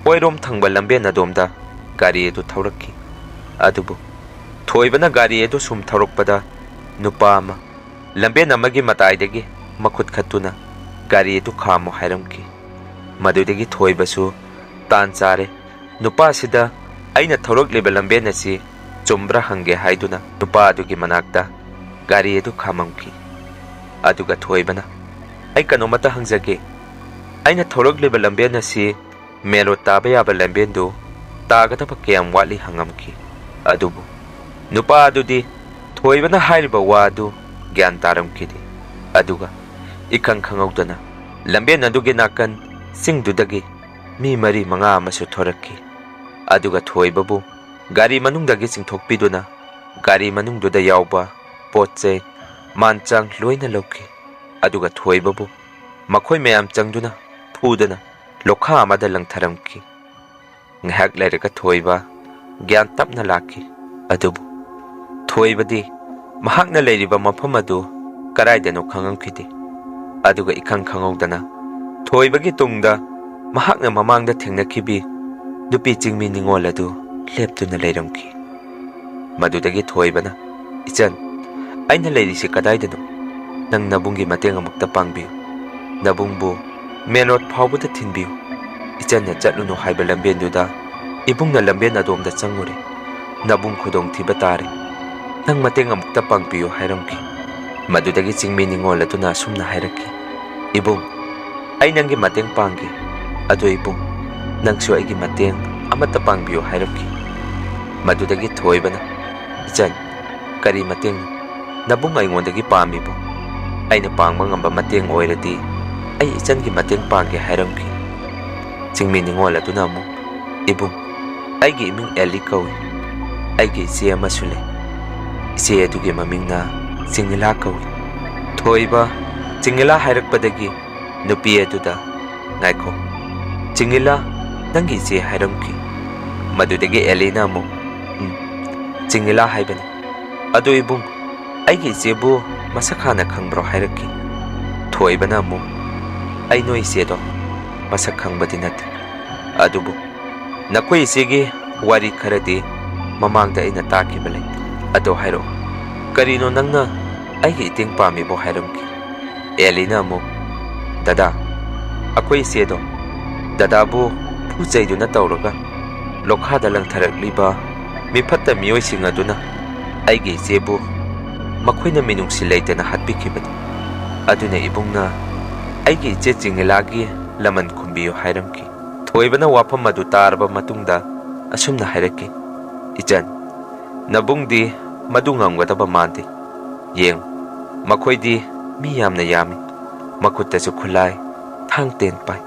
ꯑꯣꯏꯔꯣꯝ ꯊꯪꯕ ꯂꯝꯕꯦꯟ ꯑꯗꯣꯝꯗ ꯒꯥꯔꯤ ꯑꯗꯨ ꯊꯧꯔꯛꯈꯤ꯫ ꯑꯗꯨꯕꯨ ꯊꯣꯏꯕꯅ ꯒꯥꯔꯤ ꯑꯗꯨ ꯁꯨꯝ ꯊꯧꯔꯛꯄꯗ ꯅꯨꯄꯥ ꯑꯃ ꯂꯝꯕꯦꯟ ꯑꯃꯒꯤ ꯃꯇꯥꯏꯗꯒꯤ ꯃꯈꯨꯠ ꯈꯠꯇꯨꯅ ꯒꯥꯔꯤ ꯑꯗꯨ ꯈꯥꯝꯃꯨ ꯍꯥꯏꯔꯝꯈꯤ꯫ ꯃꯗꯨꯗꯒꯤ ꯊꯣꯏꯕꯁꯨ ꯇꯥꯟ ꯆꯥꯔꯦ, ꯅꯨꯄꯥꯁꯤꯗ ꯑꯩꯅ ꯊꯧꯔꯛꯂꯤꯕ ꯂꯝꯕꯦꯟ ꯑꯁꯤ ꯆꯨꯝꯕ꯭ꯔꯥ ꯍꯪꯒꯦ ꯍꯥꯏꯗꯨꯅ ꯅꯨꯄꯥ ꯑꯗꯨꯒꯤ ꯃꯅꯥꯛꯇ ꯒꯥꯔꯤ ꯑꯗꯨ ꯈꯥꯝꯃꯝꯈꯤ꯫ ꯑꯗꯨꯒ ꯊꯣꯏꯕꯅ, "ꯑꯩ ꯀꯩꯅꯣꯃꯇ ꯍꯪꯖꯒꯦ, ꯑꯩꯅ ꯊꯧꯔꯛꯂꯤꯕ ꯂꯝꯕꯦꯟ ꯑꯁꯤ ꯃꯦꯟ ꯔꯣꯗ ꯇꯥꯕ ꯌꯥꯕ ꯂꯝꯕꯦꯟꯗꯨ ꯇꯥꯒꯗꯕ ꯀꯌꯥꯝ ꯋꯥꯠꯂꯤ?" ꯍꯪꯉꯝꯈꯤ꯫ ꯑꯗꯨꯕꯨ ꯅꯨꯄꯥ ꯑꯗꯨꯗꯤ ꯊꯣꯏꯕꯅ ꯍꯥꯏꯔꯤꯕ ꯋꯥ ꯑꯗꯨ ꯒ꯭ꯌꯥꯟ ꯇꯥꯔꯝꯈꯤꯗꯦ꯫ ꯑꯗꯨꯒ ꯏꯈꯪ ꯈꯪꯍꯧꯗꯅ ꯂꯝꯕꯦꯟ ꯑꯗꯨꯒꯤ ꯅꯥꯀꯟ ꯆꯤꯡꯗꯨꯗꯒꯤ ꯃꯤ ꯃꯔꯤ ꯃꯉꯥ ꯑꯃꯁꯨ ꯊꯣꯔꯛꯈꯤ꯫ ꯑꯗꯨꯒ ꯊꯣꯏꯕꯕꯨ ꯒꯥꯔꯤ ꯃꯅꯨꯡꯗꯒꯤ ꯆꯤꯡꯊꯣꯛꯄꯤꯗꯨꯅ ꯒꯥꯔꯤ ꯃꯅꯨꯡꯗꯨꯗ ꯌꯥꯎꯕ ꯄꯣꯠ ꯆꯩ, ꯃꯥꯟꯆꯥꯡ ꯂꯣꯏꯅ ꯂꯧꯈꯤ꯫ ꯑꯗꯨꯒ ꯊꯣꯏꯕꯕꯨ ꯃꯈꯣꯏ ꯃꯌꯥꯝ ꯆꯪꯗꯨꯅ ꯐꯨꯗꯅ ꯂꯣꯈꯥ ꯑꯃꯗ ꯂꯪꯊꯔꯝꯈꯤ꯫ ꯉꯥꯏꯍꯥꯛ ꯂꯩꯔꯒ ꯊꯣꯏꯕ ꯒ꯭ꯌꯥꯟ ꯇꯞꯅ ꯂꯥꯛꯈꯤ꯫ ꯑꯗꯨꯕꯨ ꯊꯣꯏꯕꯗꯤ ꯃꯍꯥꯛꯅ ꯂꯩꯔꯤꯕ ꯃꯐꯝ ꯑꯗꯨ ꯀꯗꯥꯏꯗꯅꯣ ꯈꯪꯉꯝꯈꯤꯗꯦ꯫ ꯑꯗꯨꯒ ꯏꯈꯪ ꯈꯪꯍꯧꯗꯅ ꯊꯣꯏꯕꯒꯤ ꯇꯨꯡꯗ ꯃꯍꯥꯛꯅ ꯃꯃꯥꯡꯗ ꯊꯦꯡꯅꯈꯤꯕꯤ ꯅꯨꯄꯤ ꯆꯤꯡꯃꯤ ꯅꯤꯉꯣꯜ ꯑꯗꯨ ꯂꯦꯞꯇꯨꯅ ꯂꯩꯔꯝꯈꯤ꯫ ꯃꯗꯨꯗꯒꯤ ꯊꯣꯏꯕꯅ, "ꯏꯆꯟ, ꯑꯩꯅ ꯂꯩꯔꯤꯁꯤ ꯀꯗꯥꯏꯗꯅꯣ? ꯅꯪ ꯅꯕꯨꯡꯒꯤ ꯃꯇꯦꯡ ꯑꯃꯨꯛꯇ ꯄꯥꯡꯕꯤꯌꯨ꯫ ꯅꯕꯨꯡꯕꯨ ꯃꯦꯟ ꯔꯣꯗ ꯐꯥꯎꯕꯗ ꯊꯤꯟꯕꯤꯌꯨ꯫ ꯏꯆꯟꯅ ꯆꯠꯂꯨꯅꯨ ꯍꯥꯏꯕ ꯂꯝꯕꯦꯟꯗꯨꯗ ꯏꯕꯨꯡꯅ ꯂꯝꯕꯦꯟ ꯑꯗꯣꯝꯗ ꯆꯪꯉꯨꯔꯦ꯫ "ꯅꯕꯨꯡ ꯈꯨꯗꯣꯡꯊꯤꯕ ꯇꯥꯔꯦ, ꯅꯪ ꯃꯇꯦꯡ ꯑꯃꯨꯛꯇ ꯄꯥꯡꯕꯤꯌꯨ" ꯍꯥꯏꯔꯝꯈꯤ꯫ ꯃꯗꯨꯗꯒꯤ ꯆꯤꯡꯃꯤ ꯅꯤꯉꯣꯜ ꯑꯗꯨꯅ ꯑꯁꯨꯝꯅ ꯍꯥꯏꯔꯛꯈꯤ, "ꯏꯕꯨꯡ, ꯑꯩ ꯅꯪꯒꯤ ꯃꯇꯦꯡ ꯄꯥꯡꯒꯦ, ꯑꯗꯣ ꯏꯕꯨꯡ, ꯅꯪꯁꯨ ꯑꯩꯒꯤ ꯃꯇꯦꯡ ꯑꯃꯠꯇ ꯄꯥꯡꯕꯤꯌꯨ" ꯍꯥꯏꯔꯛꯈꯤ꯫ ꯃꯗꯨꯗꯒꯤ ꯊꯣꯏꯕꯅ, "ꯏꯆꯟ, ꯀꯔꯤ ꯃꯇꯦꯡꯅꯣ? ꯅꯕꯨꯡ ꯑꯩꯉꯣꯟꯗꯒꯤ ꯄꯥꯝꯃꯤꯕꯨ? ꯑꯩꯅ ꯄꯥꯡꯕ ꯉꯝꯕ ꯃꯇꯦꯡ ꯑꯣꯏꯔꯗꯤ ꯑꯩ ꯏꯆꯟꯒꯤ ꯃꯇꯦꯡ ꯄꯥꯡꯒꯦ" ꯍꯥꯏꯔꯝꯈꯤ꯫ ꯆꯤꯡꯃꯤ ꯅꯤꯉꯣꯜ ꯑꯗꯨꯅ ꯑꯃꯨꯛ, "ꯏꯕꯨꯡ, ꯑꯩꯒꯤ ꯏꯃꯤꯡ ꯑꯦꯂꯤ ꯀꯧꯏ꯫ ꯑꯩꯒꯤ ꯏꯆꯦ ꯑꯃꯁꯨ ꯂꯩ꯫ ꯏꯆꯦ ꯑꯗꯨꯒꯤ ꯃꯃꯤꯡꯅ ꯆꯤꯡꯉꯤꯂꯥ ꯀꯧꯏ"꯫ ꯊꯣꯏꯕ ꯆꯤꯡꯉꯤꯂꯥ ꯍꯥꯏꯔꯛꯄꯗꯒꯤ ꯅꯨꯄꯤ ꯑꯗꯨꯗ, "ꯉꯥꯏꯈꯣ, ꯆꯤꯡꯉꯤꯂꯥ, ꯅꯪꯒꯤ ꯏꯆꯦ ꯍꯥꯏꯔꯝꯈꯤ"꯫ ꯃꯗꯨꯗꯒꯤ ꯑꯦꯂꯤꯅ ꯑꯃꯨꯛ, "ꯎꯝ, ꯆꯤꯡꯉꯤꯂꯥ ꯍꯥꯏꯕꯅꯤ꯫ ꯑꯗꯨ ꯏꯕꯨꯡ, ꯑꯩꯒꯤ ꯏꯆꯦꯕꯨ ꯃꯁꯛ ꯍꯥꯟꯅ ꯈꯪꯕ꯭ꯔꯣ?" ꯍꯥꯏꯔꯛꯈꯤ꯫ ꯊꯣꯏꯕꯅ ꯑꯃꯨꯛ, "ꯑꯩ ꯅꯣꯏ ꯏꯆꯦꯗꯣ ꯃꯁꯛ ꯈꯪꯕꯗꯤ ꯅꯠꯇꯦ, ꯑꯗꯨꯕꯨ ꯅꯈꯣꯏ ꯏꯆꯦꯒꯤ ꯋꯥꯔꯤ ꯈꯔꯗꯤ ꯃꯃꯥꯡꯗ ꯑꯩꯅ ꯇꯥꯈꯤꯕ ꯂꯩ꯫ ꯑꯗꯣ ꯍꯥꯏꯔꯛꯑꯣ, ꯀꯔꯤꯅꯣ ꯅꯪꯅ ꯑꯩꯒꯤ ꯏꯇꯦꯡ ꯄꯥꯝꯃꯤꯕꯣ?" ꯍꯥꯏꯔꯝꯈꯤ꯫ ꯑꯦꯂꯤꯅ ꯑꯃꯨꯛ, "ꯗꯗꯥ, ꯑꯩꯈꯣꯏ ꯏꯆꯦꯗꯣ ꯗꯗꯥꯕꯨ ꯐꯨ ꯆꯩꯗꯨꯅ ꯇꯧꯔꯒ ꯂꯣꯛꯈꯥꯗ ꯂꯪꯊꯔꯛꯂꯤꯕ ꯃꯤꯐꯠꯇ ꯃꯤꯑꯣꯏꯁꯤꯡ ꯑꯗꯨꯅ ꯑꯩꯒꯤ ꯏꯆꯦꯕꯨ ꯃꯈꯣꯏꯅ ꯃꯤꯅꯨꯡꯁꯤ ꯂꯩꯇꯅ ꯍꯥꯠꯄꯤꯈꯤꯕꯅꯤ꯫ ꯑꯗꯨꯅ ꯏꯕꯨꯡꯅ ꯑꯩꯒꯤ ꯏꯆꯦ ꯆꯤꯡꯉꯤꯂꯥꯒꯤ ꯂꯃꯟ ꯈꯨꯝꯕꯤꯌꯨ" ꯍꯥꯏꯔꯝꯈꯤ꯫ ꯊꯣꯏꯕꯅ ꯋꯥꯐꯝ ꯑꯗꯨ ꯇꯥꯔꯕ ꯃꯇꯨꯡꯗ ꯑꯁꯨꯝꯅ ꯍꯥꯏꯔꯛꯈꯤ, "ꯏꯆꯟ, ꯅꯕꯨꯡꯗꯤ ꯃꯗꯨ ꯉꯝꯒꯗꯕ ꯃꯥꯟꯗꯦ꯫ ꯌꯦꯡ, ꯃꯈꯣꯏꯗꯤ ꯃꯤ ꯌꯥꯝꯅ ꯌꯥꯝꯃꯤ, ꯃꯈꯨꯠꯇꯁꯨ ꯈꯨꯠꯂꯥꯏ, ꯊꯥꯡ ꯇꯦꯟ ꯄꯥꯏ꯫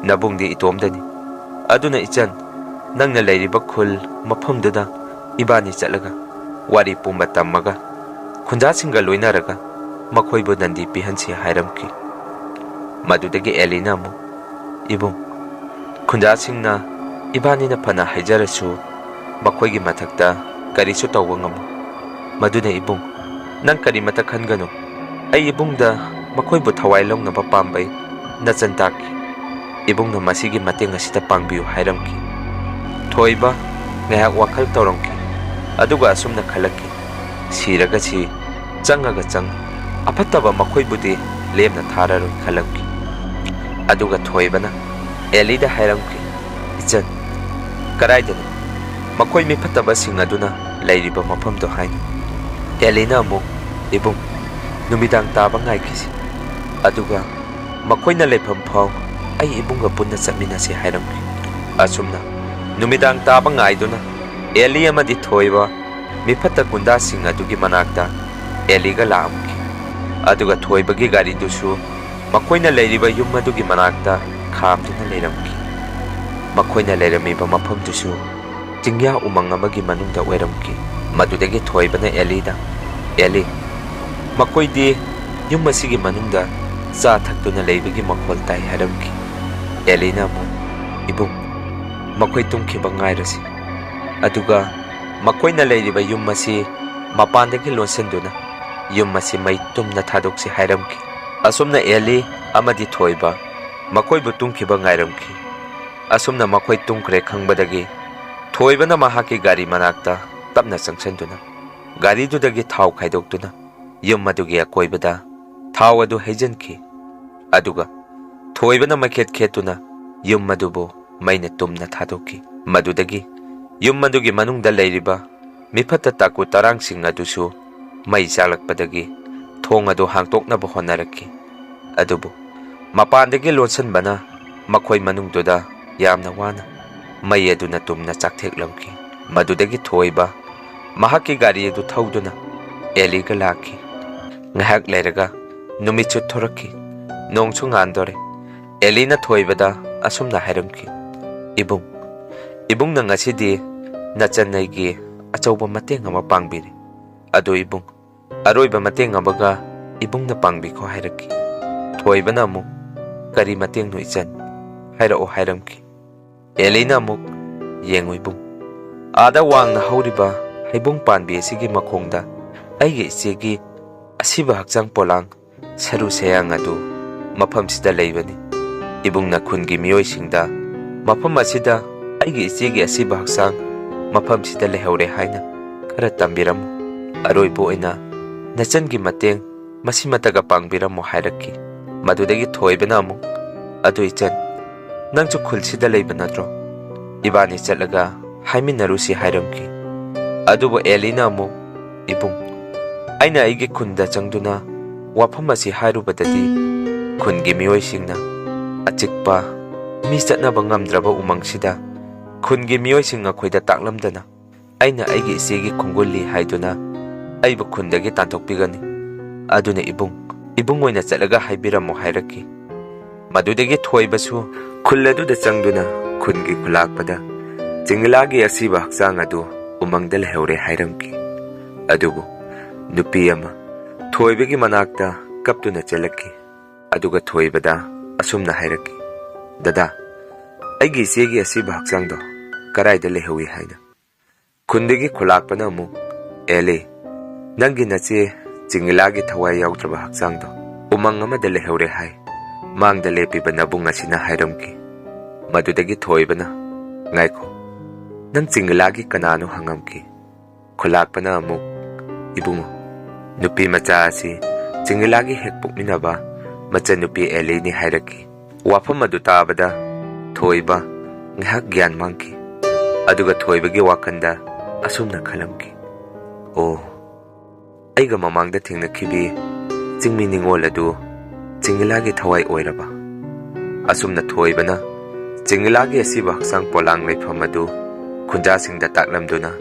ꯅꯕꯨꯡꯗꯤ ꯏꯇꯣꯝꯗꯅꯤ꯫ ꯑꯗꯨꯅ ꯏꯆꯟ, ꯅꯪꯅ ꯂꯩꯔꯤꯕ ꯈꯨꯜ ꯃꯐꯝꯗꯨꯗ ꯏꯕꯥꯅꯤ ꯆꯠꯂꯒ ꯋꯥꯔꯤ ꯄꯨꯝꯕ ꯇꯝꯃꯒ ꯈꯨꯟꯖꯥꯁꯤꯡꯒ ꯂꯣꯏꯅꯔꯒ ꯃꯈꯣꯏꯕꯨ ꯗꯟꯗꯤ ꯄꯤꯍꯟꯁꯤ" ꯍꯥꯏꯔꯝꯈꯤ꯫ ꯃꯗꯨꯗꯒꯤ ꯑꯦꯂꯤꯅ ꯑꯃꯨꯛ, "ꯏꯕꯨꯡ, ꯈꯨꯟꯖꯥꯁꯤꯡꯅ ꯏꯕꯥꯅꯤꯅ ꯐꯅ ꯍꯥꯏꯖꯔꯁꯨ ꯃꯈꯣꯏꯒꯤ ꯃꯊꯛꯇ ꯀꯔꯤꯁꯨ ꯇꯧꯕ ꯉꯝꯃꯣꯏ꯫ ꯃꯗꯨꯅ ꯏꯕꯨꯡ, ꯅꯪ ꯀꯔꯤꯃꯠꯇ ꯈꯟꯒꯅꯨ꯫ ꯑꯩ ꯏꯕꯨꯡꯗ ꯃꯈꯣꯏꯕꯨ ꯊꯋꯥꯏ ꯂꯧꯅꯕ ꯄꯥꯝꯕꯩ ꯅꯆꯟ ꯇꯥꯛꯈꯤ꯫ ꯏꯕꯨꯡꯅ ꯃꯁꯤꯒꯤ ꯃꯇꯦꯡ ꯑꯁꯤꯗ ꯄꯥꯡꯕꯤꯌꯨ" ꯍꯥꯏꯔꯝꯈꯤ꯫ ꯊꯣꯏꯕ ꯉꯥꯏꯍꯥꯛ ꯋꯥꯈꯜ ꯇꯧꯔꯝꯈꯤ, ꯑꯗꯨꯒ ꯑꯁꯨꯝꯅ ꯈꯜꯂꯛꯈꯤ, "ꯁꯤꯔꯒꯁꯤ ꯆꯪꯉꯒ ꯆꯪ, ꯑꯐꯠꯇꯕ ꯃꯈꯣꯏꯕꯨꯗꯤ ꯂꯦꯝꯅ ꯊꯥꯔꯔꯣꯏ" ꯈꯜꯂꯝꯈꯤ꯫ ꯑꯗꯨꯒ ꯊꯣꯏꯕꯅ ꯑꯦꯂꯤꯗ ꯍꯥꯏꯔꯝꯈꯤ, "ꯏꯆꯟ, ꯀꯗꯥꯏꯗꯅꯣ? ꯃꯈꯣꯏ ꯃꯤꯐꯠꯇꯕꯁꯤꯡ ꯑꯗꯨꯅ ꯂꯩꯔꯤꯕ ꯃꯐꯝꯗꯨ ꯍꯥꯏꯅ꯫ ꯑꯦꯂꯤꯅ ꯑꯃꯨꯛ, "ꯏꯕꯨꯡ, ꯅꯨꯃꯤꯗꯥꯡ ꯇꯥꯕ ꯉꯥꯏꯈꯤꯁꯤ, ꯑꯗꯨꯒ ꯃꯈꯣꯏꯅ ꯂꯩꯐꯝ ꯐꯥꯎ ꯑꯩ ꯏꯕꯨꯡꯒ ꯄꯨꯟꯅ ꯆꯠꯃꯤꯟꯅꯁꯤ" ꯍꯥꯏꯔꯝꯈꯤ꯫ ꯑꯁꯨꯝꯅ ꯅꯨꯃꯤꯗꯥꯡ ꯇꯥꯕ ꯉꯥꯏꯗꯨꯅ ꯑꯦꯂꯤ ꯑꯃꯗꯤ ꯊꯣꯏꯕ ꯃꯤꯐꯠꯇ ꯒꯨꯟꯗꯥꯁꯤꯡ ꯑꯗꯨꯒꯤ ꯃꯅꯥꯛꯇ ꯑꯦꯂꯤꯒ ꯂꯥꯛꯑꯝꯈꯤ꯫ ꯑꯗꯨꯒ ꯊꯣꯏꯕꯒꯤ ꯒꯥꯔꯤꯗꯨꯁꯨ ꯃꯈꯣꯏꯅ ꯂꯩꯔꯤꯕ ꯌꯨꯝ ꯑꯗꯨꯒꯤ ꯃꯅꯥꯛꯇ ꯈꯥꯝꯗꯨꯅ ꯂꯩꯔꯝꯈꯤ꯫ ꯃꯈꯣꯏꯅ ꯂꯩꯔꯝꯃꯤꯕ ꯃꯐꯝꯗꯨꯁꯨ ꯆꯤꯡꯌꯥ ꯎꯃꯪ ꯑꯃꯒꯤ ꯃꯅꯨꯡꯗ ꯑꯣꯏꯔꯝꯈꯤ꯫ ꯃꯗꯨꯗꯒꯤ ꯊꯣꯏꯕꯅ ꯑꯦꯂꯤꯗ, "ꯑꯦꯂꯤ, ꯃꯈꯣꯏꯗꯤ ꯌꯨꯝ ꯑꯁꯤꯒꯤ ꯃꯅꯨꯡꯗ ꯆꯥ ꯊꯛꯇꯨꯅ ꯂꯩꯕꯒꯤ ꯃꯈꯣꯜ ꯇꯥꯏ" ꯍꯥꯏꯔꯝꯈꯤ꯫ ꯑꯦꯂꯤꯅ ꯑꯃꯨꯛ, "ꯏꯕꯨꯡ, ꯃꯈꯣꯏ ꯇꯨꯝꯈꯤꯕ ꯉꯥꯏꯔꯁꯤ, ꯑꯗꯨꯒ ꯃꯈꯣꯏꯅ ꯂꯩꯔꯤꯕ ꯌꯨꯝ ꯑꯁꯤ ꯃꯄꯥꯟꯗꯒꯤ ꯂꯣꯟꯁꯤꯟꯗꯨꯅ ꯌꯨꯝ ꯑꯁꯤ ꯃꯩ ꯇꯨꯝꯅ ꯊꯥꯗꯣꯛꯁꯤ" ꯍꯥꯏꯔꯝꯈꯤ꯫ ꯑꯁꯨꯝꯅ ꯑꯦꯂꯤ ꯑꯃꯗꯤ ꯊꯣꯏꯕ ꯃꯈꯣꯏꯕꯨ ꯇꯨꯝꯈꯤꯕ ꯉꯥꯏꯔꯝꯈꯤ꯫ ꯑꯁꯨꯝꯅ ꯃꯈꯣꯏ ꯇꯨꯝꯈ꯭ꯔꯦ ꯈꯪꯕꯗꯒꯤ ꯊꯣꯏꯕꯅ ꯃꯍꯥꯛꯀꯤ ꯒꯥꯔꯤ ꯃꯅꯥꯛꯇ ꯇꯞꯅ ꯆꯪꯁꯤꯟꯗꯨꯅ ꯒꯥꯔꯤꯗꯨꯗꯒꯤ ꯊꯥꯎ ꯈꯥꯏꯗꯣꯛꯇꯨꯅ ꯌꯨꯝ ꯑꯗꯨꯒꯤ ꯑꯀꯣꯏꯕꯗ ꯊꯥꯎ ꯑꯗꯨ ꯍꯩꯖꯤꯟꯈꯤ꯫ ꯑꯗꯨꯒ ꯊꯣꯏꯕꯅ ꯃꯩꯈꯦꯠ ꯈꯦꯠꯇꯨꯅ ꯌꯨꯝ ꯑꯗꯨꯕꯨ ꯃꯩꯅ ꯇꯨꯝꯅ ꯊꯥꯗꯣꯛꯈꯤ꯫ ꯃꯗꯨꯗꯒꯤ ꯌꯨꯝ ꯑꯗꯨꯒꯤ ꯃꯅꯨꯡꯗ ꯂꯩꯔꯤꯕ ꯃꯤꯐꯠꯇ ꯇꯥꯀꯨ ꯇꯔꯥꯡꯁꯤꯡ ꯑꯗꯨꯁꯨ ꯃꯩ ꯆꯥꯛꯂꯛꯄꯗꯒꯤ ꯊꯣꯡ ꯑꯗꯨ ꯍꯥꯡꯇꯣꯛꯅꯕ ꯍꯣꯠꯅꯔꯛꯈꯤ꯫ ꯑꯗꯨꯕꯨ ꯃꯄꯥꯟꯗꯒꯤ ꯂꯣꯟꯁꯤꯟꯕꯅ ꯃꯈꯣꯏ ꯃꯅꯨꯡꯗꯨꯗ ꯌꯥꯝꯅ ꯋꯥꯅ ꯃꯩ ꯑꯗꯨꯅ ꯇꯨꯝꯅ ꯆꯥꯛꯊꯦꯛꯂꯝꯈꯤ꯫ ꯃꯗꯨꯗꯒꯤ ꯊꯣꯏꯕ ꯃꯍꯥꯛꯀꯤ ꯒꯥꯔꯤ ꯑꯗꯨ ꯊꯧꯗꯨꯅ ꯑꯦꯂꯤꯒ ꯂꯥꯛꯈꯤ꯫ ꯉꯥꯏꯍꯥꯛ ꯂꯩꯔꯒ ꯅꯨꯃꯤꯠꯁꯨ ꯊꯣꯔꯛꯈꯤ꯫ ꯅꯣꯡꯁꯨ ꯉꯥꯟꯗꯣꯔꯦ꯫ ꯑꯦꯂꯤꯅ ꯊꯣꯏꯕꯗ ꯑꯁꯨꯝꯅ ꯍꯥꯏꯔꯝꯈꯤ, "ꯏꯕꯨꯡ, ꯏꯕꯨꯡꯅ ꯉꯁꯤꯗꯤ ꯅꯆꯟ ꯑꯩꯒꯤ ꯑꯆꯧꯕ ꯃꯇꯦꯡ ꯑꯃ ꯄꯥꯡꯕꯤꯔꯦ꯫ ꯑꯗꯨ ꯏꯕꯨꯡ, ꯑꯔꯣꯏꯕ ꯃꯇꯦꯡ ꯑꯃꯒ ꯏꯕꯨꯡꯅ ꯄꯥꯡꯕꯤꯈꯣ" ꯍꯥꯏꯔꯛꯈꯤ꯫ ꯊꯣꯏꯕꯅ ꯑꯃꯨꯛ, "ꯀꯔꯤ ꯃꯇꯦꯡꯅꯣ ꯏꯆꯟ? ꯍꯥꯏꯔꯛꯑꯣ" ꯍꯥꯏꯔꯝꯈꯤ꯫ ꯑꯦꯂꯤꯅ ꯑꯃꯨꯛ, "ꯌꯦꯡꯉꯨ ꯏꯕꯨꯡ, ꯑꯥꯗ ꯋꯥꯡꯅ ꯍꯧꯔꯤꯕ ꯍꯩꯕꯨꯡ ꯄꯥꯟꯕꯤ ꯑꯁꯤꯒꯤ ꯃꯈꯣꯡꯗ ꯑꯩꯒꯤ ꯏꯆꯦꯒꯤ ꯑꯁꯤꯕ ꯍꯛꯆꯥꯡ ꯄꯣꯂꯥꯡ ꯁꯔꯨ ꯁꯌꯥꯡ ꯑꯗꯨ ꯃꯐꯝꯁꯤꯗ ꯂꯩꯕꯅꯤ꯫ ꯏꯕꯨꯡꯅ ꯈꯨꯟꯒꯤ ꯃꯤꯑꯣꯏꯁꯤꯡꯗ ꯃꯐꯝ ꯑꯁꯤꯗ ꯑꯩꯒꯤ ꯏꯆꯦꯒꯤ ꯑꯁꯤꯕ ꯍꯛꯆꯥꯡ ꯃꯐꯝꯁꯤꯗ ꯂꯩꯍꯧꯔꯦ ꯍꯥꯏꯅ ꯈꯔ ꯇꯝꯕꯤꯔꯝꯃꯨ꯫ ꯑꯔꯣꯏꯕ ꯑꯣꯏꯅ ꯅꯆꯟꯒꯤ ꯃꯇꯦꯡ ꯃꯁꯤꯃꯇꯒ ꯄꯥꯡꯕꯤꯔꯝꯃꯨ" ꯍꯥꯏꯔꯛꯈꯤ꯫ ꯃꯗꯨꯗꯒꯤ ꯊꯣꯏꯕꯅ ꯑꯃꯨꯛ, "ꯑꯗꯨ ꯏꯆꯟ, ꯅꯪꯁꯨ ꯈꯨꯜꯁꯤꯗ ꯂꯩꯕ ꯅꯠꯇ꯭ꯔꯣ? ꯏꯕꯥꯅꯤ ꯆꯠꯂꯒ ꯍꯥꯏꯃꯤꯟꯅꯔꯨꯁꯤ ꯍꯥꯏꯔꯝꯈꯤ꯫ ꯑꯗꯨꯕꯨ ꯑꯦꯂꯤꯅ ꯑꯃꯨꯛ, "ꯏꯕꯨꯡ, ꯑꯩꯅ ꯑꯩꯒꯤ ꯈꯨꯟꯗ ꯆꯪꯗꯨꯅ ꯋꯥꯐꯝ ꯑꯁꯤ ꯍꯥꯏꯔꯨꯕꯗꯗꯤ ꯈꯨꯟꯒꯤ ꯃꯤꯑꯣꯏꯁꯤꯡꯅ ꯑꯆꯤꯛꯄ, ꯃꯤ ꯆꯠꯅꯕ ꯉꯝꯗ꯭ꯔꯕ ꯎꯃꯪꯁꯤꯗ ꯈꯨꯟꯒꯤ ꯃꯤꯑꯣꯏꯁꯤꯡ ꯑꯩꯈꯣꯏꯗ ꯇꯥꯛꯂꯝꯗꯅ ꯑꯩꯅ ꯑꯩꯒꯤ ꯏꯆꯦꯒꯤ ꯈꯣꯡꯒꯨꯜꯂꯤ ꯍꯥꯏꯗꯨꯅ ꯑꯩꯕꯨ ꯈꯨꯟꯗꯒꯤ ꯇꯥꯟꯊꯣꯛꯄꯤꯒꯅꯤ꯫ ꯑꯗꯨꯅ ꯏꯕꯨꯡ, ꯏꯕꯨꯡ ꯑꯣꯏꯅ ꯆꯠꯂꯒ ꯍꯥꯏꯕꯤꯔꯝꯃꯨ" ꯍꯥꯏꯔꯛꯈꯤ꯫ ꯃꯗꯨꯗꯒꯤ ꯊꯣꯏꯕꯁꯨ ꯈꯨꯜ ꯑꯗꯨꯗ ꯆꯪꯗꯨꯅ ꯈꯨꯟꯒꯤ ꯈꯨꯂꯥꯛꯄꯗ ꯆꯤꯡꯂꯥꯒꯤ ꯑꯁꯤꯕ ꯍꯛꯆꯥꯡ ꯑꯗꯨ ꯎꯃꯪꯗ ꯂꯩꯍꯧꯔꯦ ꯍꯥꯏꯔꯝꯈꯤ꯫ ꯑꯗꯨꯕꯨ ꯅꯨꯄꯤ ꯑꯃ ꯊꯣꯏꯕꯒꯤ ꯃꯅꯥꯛꯇ ꯀꯞꯇꯨꯅ ꯆꯦꯜꯂꯛꯈꯤ꯫ ꯑꯗꯨꯒ ꯊꯣꯏꯕꯗ ꯑꯁꯨꯝꯅ ꯍꯥꯏꯔꯛꯈꯤ, "ꯗꯗꯥ, ꯑꯩꯒꯤ ꯏꯆꯦꯒꯤ ꯑꯁꯤꯕ ꯍꯛꯆꯥꯡꯗꯣ ꯀꯔꯥꯏꯗ ꯂꯩꯍꯧꯏ ꯍꯥꯏꯅ?" ꯈꯨꯟꯗꯒꯤ ꯈꯨꯂꯥꯛꯄꯅ ꯑꯃꯨꯛ, "ꯑꯦꯂꯤ, ꯅꯪꯒꯤ ꯅꯆꯦ ꯆꯤꯡꯂꯥꯒꯤ ꯊꯋꯥꯏ ꯌꯥꯎꯗ꯭ꯔꯕ ꯍꯛꯆꯥꯡꯗꯣ ꯎꯃꯪ ꯑꯃꯗ ꯂꯩꯍꯧꯔꯦ ꯍꯥꯏ, ꯃꯥꯡꯗ ꯂꯦꯞꯄꯤꯕ ꯅꯕꯨꯡ ꯑꯁꯤꯅ ꯍꯥꯏꯔꯝꯈꯤ꯫" ꯃꯗꯨꯗꯒꯤ ꯊꯣꯏꯕꯅ, "ꯉꯥꯏꯈꯣ, ꯅꯪ ꯆꯤꯡꯂꯥꯒꯤ ꯀꯅꯥꯅꯣ?" ꯍꯪꯉꯝꯈꯤ꯫ ꯈꯨꯂꯥꯛꯄꯅ ꯑꯃꯨꯛ, "ꯏꯕꯨꯡꯉꯣ, ꯅꯨꯄꯤ ꯃꯆꯥ ꯑꯁꯤ ꯆꯤꯡꯂꯥꯒꯤ ꯍꯦꯛ ꯄꯣꯛꯃꯤꯟꯅꯕ ꯃꯆꯟꯅꯨꯄꯤ ꯑꯦꯂꯤꯅꯤ" ꯍꯥꯏꯔꯛꯈꯤ꯫ ꯋꯥꯐꯝ ꯑꯗꯨ ꯇꯥꯕꯗ ꯊꯣꯏꯕ ꯉꯥꯏꯍꯥꯛ ꯒ꯭ꯌꯥꯟ ꯃꯥꯡꯈꯤ꯫ ꯑꯗꯨꯒ ꯊꯣꯏꯕꯒꯤ ꯋꯥꯈꯜꯗ ꯑꯁꯨꯝꯅ ꯈꯜꯂꯝꯈꯤ, "ꯑꯣ, ꯑꯩꯒ ꯃꯃꯥꯡꯗ ꯊꯦꯡꯅꯈꯤꯕꯤ ꯆꯤꯡꯃꯤ ꯅꯤꯉꯣꯜ ꯑꯗꯨ ꯆꯤꯡꯂꯥꯒꯤ ꯊꯋꯥꯏ ꯑꯣꯏꯔꯕ?" ꯑꯁꯨꯝꯅ ꯊꯣꯏꯕꯅ ꯆꯤꯡꯂꯥꯒꯤ ꯑꯁꯤꯕ ꯍꯛꯆꯥꯡ ꯄꯣꯂꯥꯡ ꯂꯩꯐꯝ ꯑꯗꯨ ꯈꯨꯟꯖꯥꯁꯤꯡꯗ ꯇꯥꯛꯂꯝꯗꯨꯅ,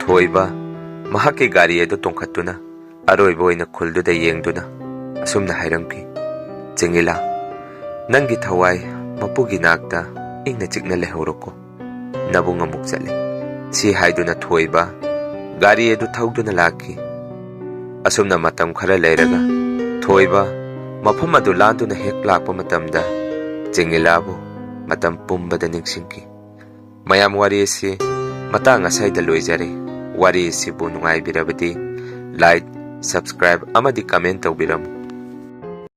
ꯊꯣꯏꯕ ꯃꯍꯥꯛꯀꯤ ꯒꯥꯔꯤ ꯑꯗꯨ ꯇꯣꯡꯈꯠꯇꯨꯅ ꯑꯔꯣꯏꯕ ꯑꯣꯏꯅ ꯈꯨꯜꯗꯨꯗ ꯌꯦꯡꯗꯨꯅ ꯑꯁꯨꯝꯅ ꯍꯥꯏꯔꯝꯈꯤ, "ꯆꯤꯡꯂꯥ, ꯅꯪꯒꯤ ꯊꯋꯥꯏ ꯃꯄꯨꯒꯤ ꯅꯥꯛꯇ ꯏꯪꯅ ꯆꯤꯛꯅ ꯂꯩꯍꯧꯔꯣꯀꯣ꯫ ꯅꯕꯨꯡ ꯑꯃꯨꯛ ꯆꯠꯂꯤ꯫" ꯁꯤ ꯍꯥꯏꯗꯨꯅ ꯊꯣꯏꯕ ꯒꯥꯔꯤ ꯑꯗꯨ ꯊꯧꯗꯨꯅ ꯂꯥꯛꯈꯤ꯫ ꯑꯁꯨꯝꯅ ꯃꯇꯝ ꯈꯔ ꯂꯩꯔꯒ ꯊꯣꯏꯕ ꯃꯐꯝ ꯑꯗꯨ ꯂꯥꯟꯗꯨꯅ ꯍꯦꯛ ꯂꯥꯛꯄ ꯃꯇꯝꯗ ꯆꯤꯡꯂꯥꯕꯨ ꯃꯇꯝ ꯄꯨꯝꯕꯗ ꯅꯤꯡꯁꯤꯡꯈꯤ꯫ ꯃꯌꯥꯝ, ꯋꯥꯔꯤ ꯑꯁꯤ ꯃꯇꯥꯡ ꯑꯁꯤꯗ ꯂꯣꯏꯖꯔꯦ꯫ ꯋꯥꯔꯤ ꯑꯁꯤꯕꯨ ꯅꯨꯡꯉꯥꯏꯕꯤꯔꯕꯗꯤ like, subscribe ꯑꯃꯗꯤ comment ꯇꯧꯕꯤꯔꯝꯃꯨ꯫